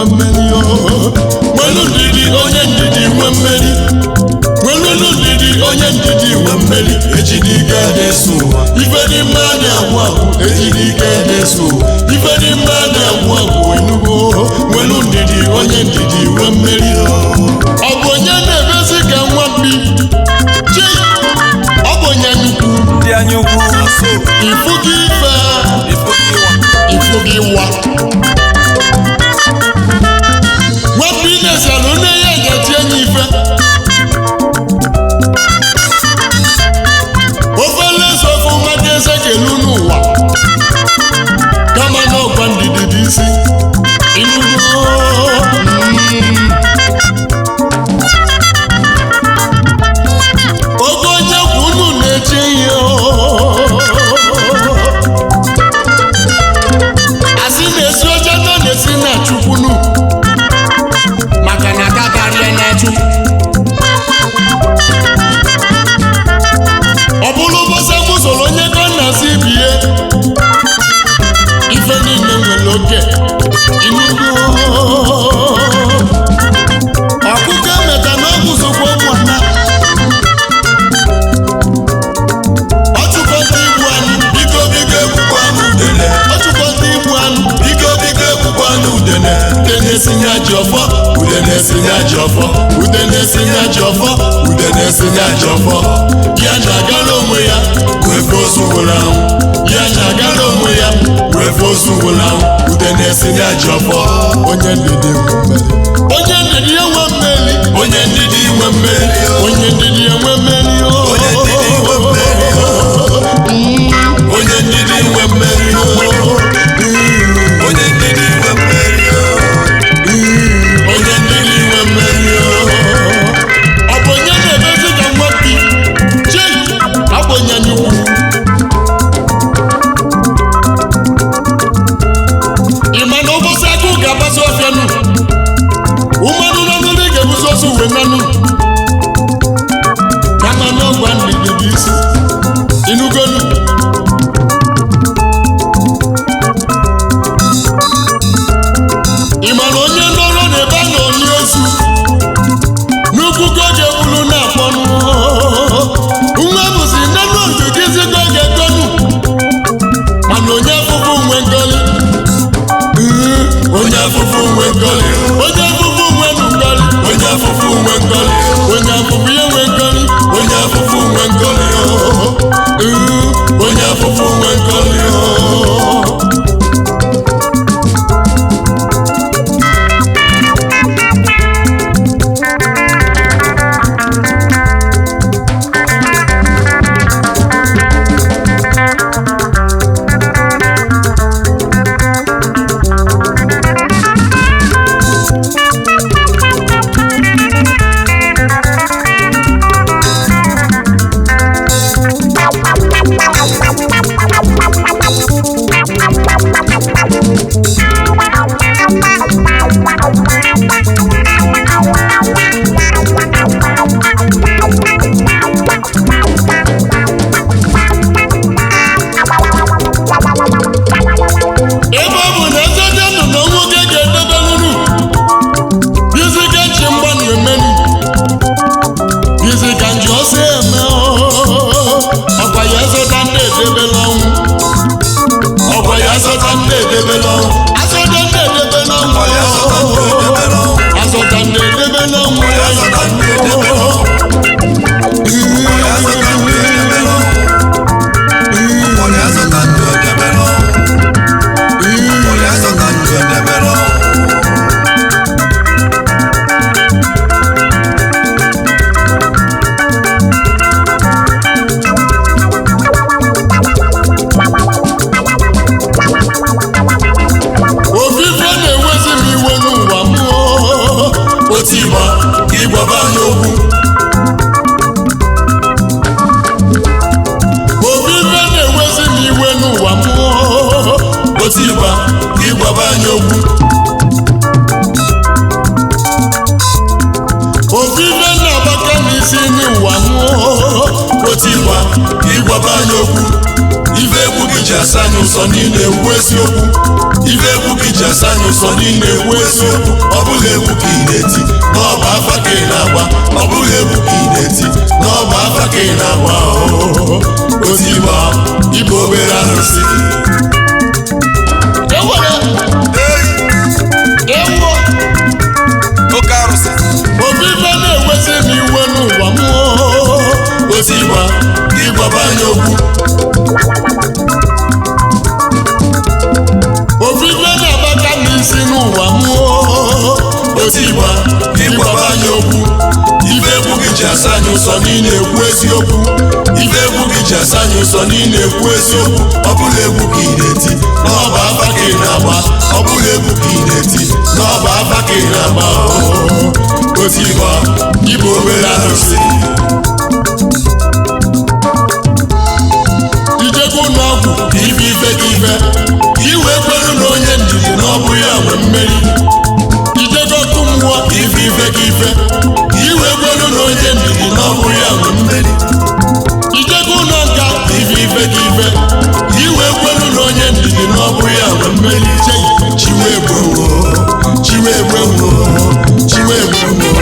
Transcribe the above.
nwe mmeri. Nwelu ndidi, onye ndidi nwe mmeri. Nwelu ndidi, onye ndidi nwe mmeri. Ejidike na-eso ụwa, ife dị mma na-agwụ agwụ. Ejidike na-eso ụwa, ife dị mma na-agwụ agwụ. Enugo, nwelu ndidi, onye ndidi nwe mmeri. Ọ bụ onye na-emezi ka nwa mkpi chi, ọ bụ onye nnukwu Ndị anya ukwu. Ifu gị ife. Ifu gị wa. Ifu gị wa. Nwa mkpi na-esalụ nne ya enyeti enyi ife ofele sofu maka eze kelu n'ụwa, kama na ọkwa ndidi dị isi. Inugo. Oge onye kwu unu na-eche ihe asị na-esi oche nọ na-esi na chukwunu, maka na aka karịa na-achụ. Ọ bụrụ ụbọchị mụ soro onye ka ọ na-asị bie ife niile nwere oke. Inugo, ọkụkọ emeta na ọgwụ sokwa ụmụnna. Ọchụkọta igbu anụ. Biko biko ekwukwanụ udene. Ọchụkọta igbu anụ. Biko biko ekwukwanụ udene. Ude na-esinye ajị ọfọ, ude na-esinye ajị ọfọ, ude na-esinye ajị ọfọ, ude na-esinye ajị ọfọ. Ya na-agara onwe ya wee fe ozu nwụrụ anwụ. Ya na-agara onwe ya wee fe ozu nwụrụ anwụ. Ude na-esinye ajị ọfọ. Onye ndidi nwe mmeri. Onye ndidi enwe mmeri. Onye ndidi nwe mmeri. Onye ndidi enwe mmeri. Onye ndidi nwe mmeri. Onye ndidi nwe mmeri. Onye ndidi nwe mmeri. Onye ndidi nwe mmeri. Ọ bụ onye na-emezi ka nwa mkpi chi, ọ bụ onye nnukwu. Ị ma na ụbọchị agụụ ga-agbazi ọfịa nụ, ụmanụ na ndị ga-ebuzi ọsọ uwe nanụ, kama na ọgwa ndidi dị isi. Inugonu. Ị ma na onye nọrọ n'ebe a nọ n'ozu n'ukwu ka oge bulu na-akpọnụ nwa bụzi nnenu ozugizi ka oge tonu, mana onye afụfụ nwe ngoli. Onye afụfụ nwe ngoli. Onye afụfụ nwe ngoli. Onye afụfụ nwe ngoli. Onye afụfụ ya nwe ngoli. Onye afụfụ nwe ngoli. Onye afụfụ nwe ngoli. Ebe ọ bụ na ezeje nụ na nwoke ga-edebe nunu izi ka nchi mgbanụ emenu, izi ka nji ọsọ eme. Ọkwa ya zọta ndị edebela ọnwụ. Ọkwa ya zọta ndị edebela ọnwụ. Azọta ndị edebela ọnwụ. Ọkwa ya zọta ndị edebela ọnwụ. Azọta ndị edebela ọnwụ. Ọkwa ya zọta ndị edebela ọnwụ. Ọkwa ya zọta ndị edebela ọnwụ. Ọkwa ya zọta ndị edebela ọnwụ. Ọkwa ya zọta ndị edebela ọnwụ. Ofufe na-ewezi m iwe n'ụwa m. Oti ịgba ka ịgwaba anyị okwu. Ofufe na-ewezi m iwe n'ụwa m. Oti ịgba ka ịgwaba anyị okwu. Ofufe na-agbaka m isi n'ụwa m. Oti ịgba ka ịgwaba anyị okwu. Ife egwu gị ji asa anyị ụzọ niile ekwu eziokwu. Ife egwu gị ji asa anyị ụzọ niile ekwu eziokwu. Egwu ka ị na-eti n'ọba afa ka ị na-agba. Ọ bụghị egwu ka ị na-eti n'ọba afa ka ị na-agba. Otigba, ịbụ obere arụsị. Ei, oke arụsị. Obi ife na-ewezi m iwe n'ụwa mmụọ. Otigba, ịgbaba anya okwu. Obi ife na-agbaka m isi n'ụwa mmụọ. Otigba, ịgbaba anya okwu. Ife egwu gị ji asa anyị ụsọ niile ekwu eziokwu. Ife egwu gị ji asa anyị ụsọ niile ekwu eziokwu. Ọ bụla egwu ka ị na-eti n'ọba afa ka ị na-agba. Ọ bụla egwu ka ị na-eti n'ọba afa ka ị na-agba. Otigba, ịbụ obere arụsị. Ijego ụlọọgwụ ka ife ife gị ife ka i wee kweru na onye ndidi na ọ bụ ya nwe mmeri. Ijego ọkụ mmụọ ka ife ife gị ife ka i wee kweru na onye ndidi na ọ bụ ya nwe mmeri. Ijego ụlọ nka ka ife ife gị ife ka i wee kweru na onye ndidi na ọ bụ ya nwe mmeri. Chei, chiwe egbewo, chiwe egbewo, chiwe egbewo.